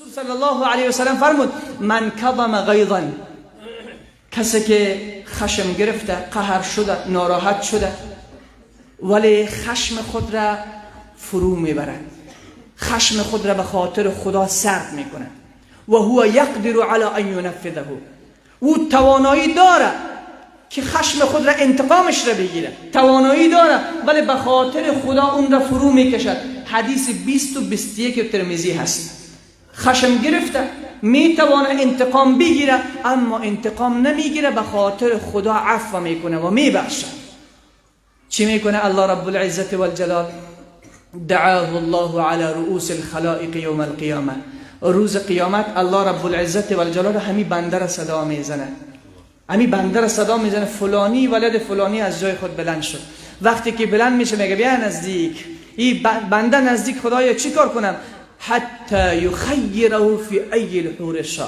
رسول صلی الله علیه و سلم فرمود من کظم غیظا، کسی که خشم گرفته، قهر شده، ناراحت شده، ولی خشم خود را فرو میبرد، خشم خود را به خاطر خدا سرد میکند. و هو یقدر علی ان ینفذه، او توانایی داره که خشم خود را انتقامش را بگیره، توانایی داره، ولی به خاطر خدا اون را فرو میکشد. حدیث 20 و 21 ترمذی هست. خشم گرفته، میتوانه انتقام بگیره، اما انتقام نمیگیره، به خاطر خدا عفو میکنه و میبخشه. چی میکنه الله رب العزت والجلال؟ دعاه الله على رؤوس الخلائق یوم القیامه. روز قیامت الله رب العزت والجلال همی بنده را صدا میزنه، همی بنده را صدا میزنه، فلانی ولد فلانی از جای خود بلند شد. وقتی که بلند میشه میگه بیا نزدیک. این بنده نزدیک، خدایا چی کار کنم؟ حتی یخیره فی ای الحور شاء.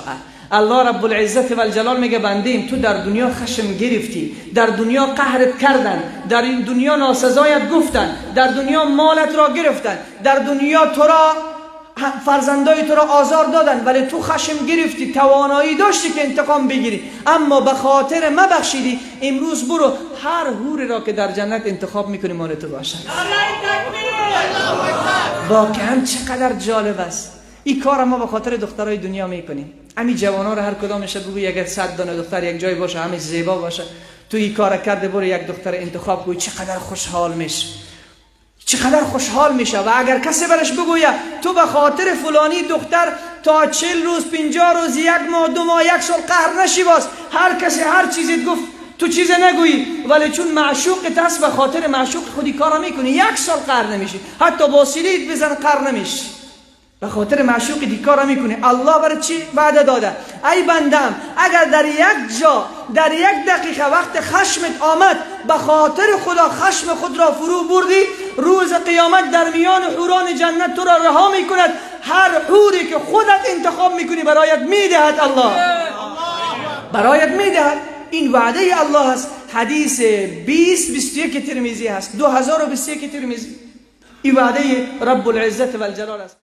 الله رب العزت و الجلال میگه بندیم، تو در دنیا خشم گرفتی، در دنیا قهرت کردن، در این دنیا ناسزایت گفتن، در دنیا مالت را گرفتن، در دنیا تو را فرزندای تو را آزار دادن، ولی تو خشم گرفتی، توانایی داشتی که انتقام بگیری، اما به خاطر ما بخشیدی. امروز برو هر حوری را که در جنت انتخاب میکنی مال تو باشد. واقعا چقدر جالب است. این کار ما به خاطر دخترای دنیا میکنیم. همین جوانا رو هر کدامش بگوی اگر 100 دانه دختر یک جای باشه، همه زیبا باشه، تو این کار کرده، برو یک دختر انتخاب کوی، چقدر خوشحال میشه، چقدر خوشحال میشه. و اگر کسی برش بگوید تو به خاطر فلانی دختر تا 40 روز، 50 روز، یک ماه، 2 ماه، یک سال قهر نشی، باز هر کسی هر چیزی گفت تو چیز نگویی، ولی چون معشوق است به خاطر معشوق خودی کار میکنی، یک سال قهر نمیشی، حتی با سیلیت بزن قهر نمیشی، به خاطر معشوق دی کار میکنی. الله برای چی وعده داده؟ ای بندم، اگر در یک جا در یک دقیقه وقت خشمت آمد به خاطر خدا خشم خود را فرو بردی، روز قیامت در میان حوران جنت تو را رها میکند، هر حوری که خودت انتخاب میکنی برایت میدهد. الله برایت میدهد. این وعده الله است. حدیث 20 21 ترمذی هست، 2021 ترمذی. این وعده رب العزت و الجلال است.